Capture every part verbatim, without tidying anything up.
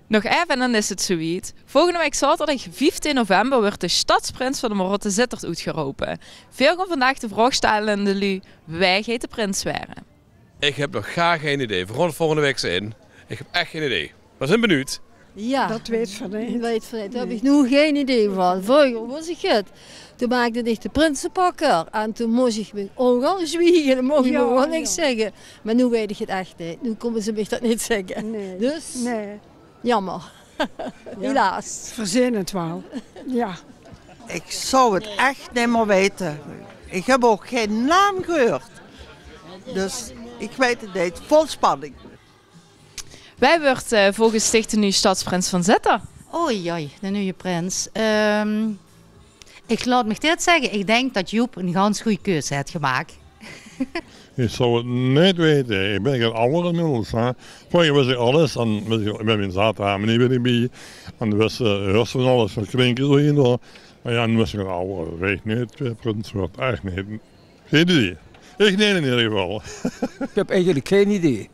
Nog effe en dan is 't zoewied. Volgende waek zaoterdig vieftien november wuuert de stadsprins van de Marotte Zitterd oetgerope. Veer gaon vandaag de vraog stelle aan de luuj: wae geit de prins waere? Ich höb nog gaar gein idee. Veer gaon 't volgende waek zeen. Ich höb ech gein idee. Veer zeen benuujd. Jao. Dat weit van neet. Weit van neet. Dao höb ich noe gein idee van. Vreuger wis ich 't. Toen maakde ich de prinsepakker. En toen mós ich mich ouch al zwiege. Dan moch ich ouch niks zègke. Mer noe weit ich 't ech neet. Noe kómme ze mich dat neet zègke. Dus, jaomer. Helaas. Veer zeen 't waal. Jao. Ich zou 't ech neet mie weite. Ich höb ouch gein naam gehuurd. Dus ich weit 't neet. Vol spanning. Wae wuuert, eh, volges dich de nuuje stadsprins van Zitterd? Oei, oei, de nuuje prins. Ehm, ich laot mich dit zègke, ich dink dat Joep ein gans gooj keuze haet gemaak. Ich zou 't neet weite. Ich bin get awwer inmiddels, hè. Vreuger wis ich alles. Dan wis ich, ich bin mien zaat aan, meneer, bin ich bie. En dan wis se, huurs se van alles, van klinke zo hie en dao. Mer jao, dan wis ich get awwer. Weit ich neet, wae prins wuuert, ech neet. Gein idee. Ich neet in eder geval. Ich höb eigelik gein idee.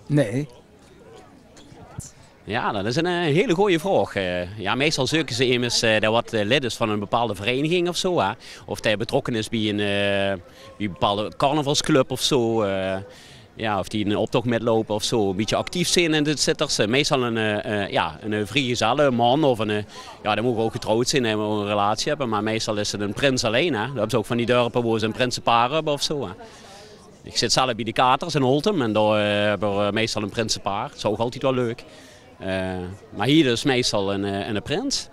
Nae. Jao, dat is ein, eh, hiel gooj vraog. Eh, jao, meistal zeuke ze emes, eh, dae wat, eh, lid is van ein bepaalde vereiniging of zo, hè. Of dae betrokke is bie ein, eh, bie ein bepaalde carnavalsclub of zo, eh. Jao, of die in einen optoch mitloupe of zo. Ein bietje actief zeen in de Zitterd. Eh, meistal ein, eh, eh, jao, ein, eh, vriegezelle man of ein, eh, jao, dae moge ouch getrouwd zeen en ein relatie höbbe. Mer meistal is 't ein prins allein, hè. Dao höbbe ze ouch van die dörpe wo ze ein prinsepaar höbbe of zo, hè. Ich zit zelf bie de Katers in Holtum en dao, eh, höbbe v'r, eh, meistal ein prinsepaar. Dat is ouch altied waal leuk. Eh, mer hie dus meistal ein, eh, ein prins.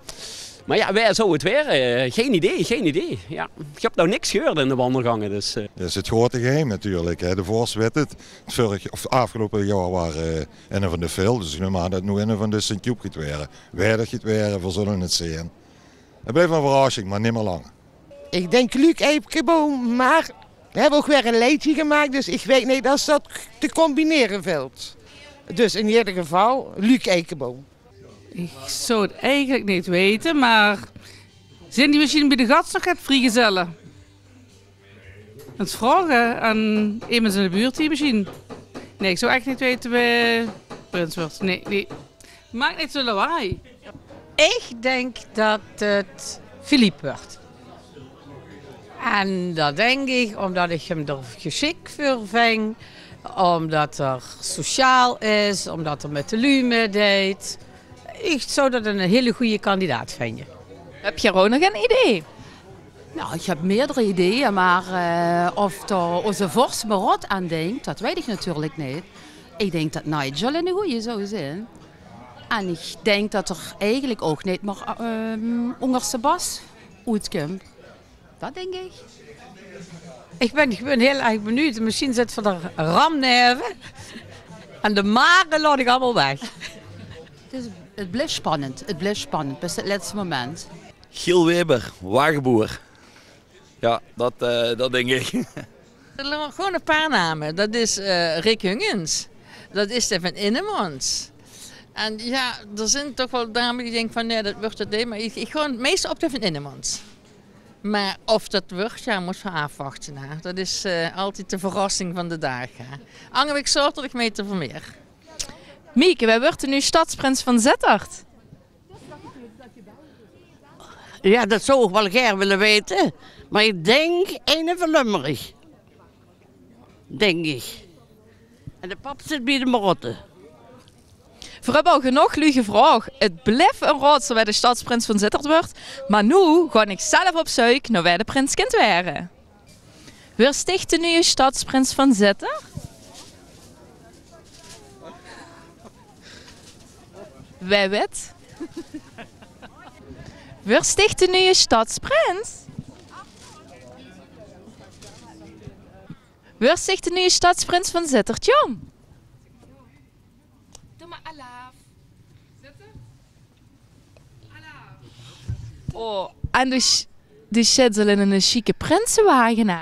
Mer jao, wae zou 't waere? Eh, gein idee, gein idee. Jao. Ich höb nog niks gehuurd in de wandelgange, dus, eh. Dat is 't groete geheim natuurlik, hè. De vors weit 't. 't Vörig, of aafgeloupe jaor waor, eh, eine van de Phil, dus ich num aan dat 't noe eine van de Sint-Joep geit waere. Wae dat geit waere, v'r zulle 't zeen. 't Blief ein verrassing, mer neet mier lang. Ich dink Luc Eikeboom, mer v'r höbbe ouch weer ein leedje gemaak, dus ich weit neet of dat te combinere vilt. Dus in eder geval Luc Eikeboom. Ich zou 't eigelik neet weite, mer zeen die mesjien bie de Gats nog get vriegezelle? Ins vraoge aan emes in de buurt hie mesjien. Nae, ich zou ech neet weite wae prins wuuert. Nae, nae. Maak neet zoe lawaai. Ich dink dat 't Philippe wuuert. En dat dink ich ómdat ich 'm d'r gesjik veur vinj, ómdat 'r sociaal is, ómdat 'r mit de luuj mitdeit. Ich zou dat eine hiele gooje kandidaat vinje. Höb geer ouch nog ein idee? Nou, ich höb meerdere ideeë, mer, eh, of d'r ózze vors Marot aan dink, dat weit ich natuurlik neet. Ich dink dat Nigel eine gooje zou zeen. En ich dink dat 'r eigelik ouch neet mier, ehm, ónger Sebas oetkump. Dat dink ich. Ich bin, ich bin hiel erg benuujd. Mesjien zit v'r d'r ram neve. En de mare laot ich allemaol weg. 't Is, 't blief spannend. 't Blief spannend bis 't lètste moment. Giel Weber, Wageboer. Jao, dat, eh, dat dink ich. D'r ligke gewoon ein paar name. Dat is, eh, Rick Hungens. Dat is Stefan Innemans. En jao, d'r zeen toch waal dames die dinke van: nae, dat wuuert 't neet. Mer ich, ich gaon 't meiste op Stefan Innemans. Mer of dat wuuert, jao, mótte v'r aafwachte, hè. Dat is, eh, altied de verrassing van de daag, hè. Angere waek zaoterdig weite v'r mieë. Mieke, wae wuuert de nuuje stadsprins van Zitterd? Jao, dat zou ich waal gaer wille weite, mer ich dink eine van Lömmerich. Dink ich. En de pap zit bie de Marotte. V'r höbbe al genóg luuj gevraog. 't Blief ein raodsel wae de stadsprins van Zitterd wuuert, mer noe gaon ich zelf op zeuk nao wae de prins kint waere. Wuuers dich de nuuje stadsprins van Zitterd? Wae wit? Wuuers dich de nuuje stadsprins? Wuuers dich de nuuje stadsprins van Zitterd, jóng? Doe mer alaaf. Oh, en de sh-, de sjits al in eine sjieke prinsewage, hè?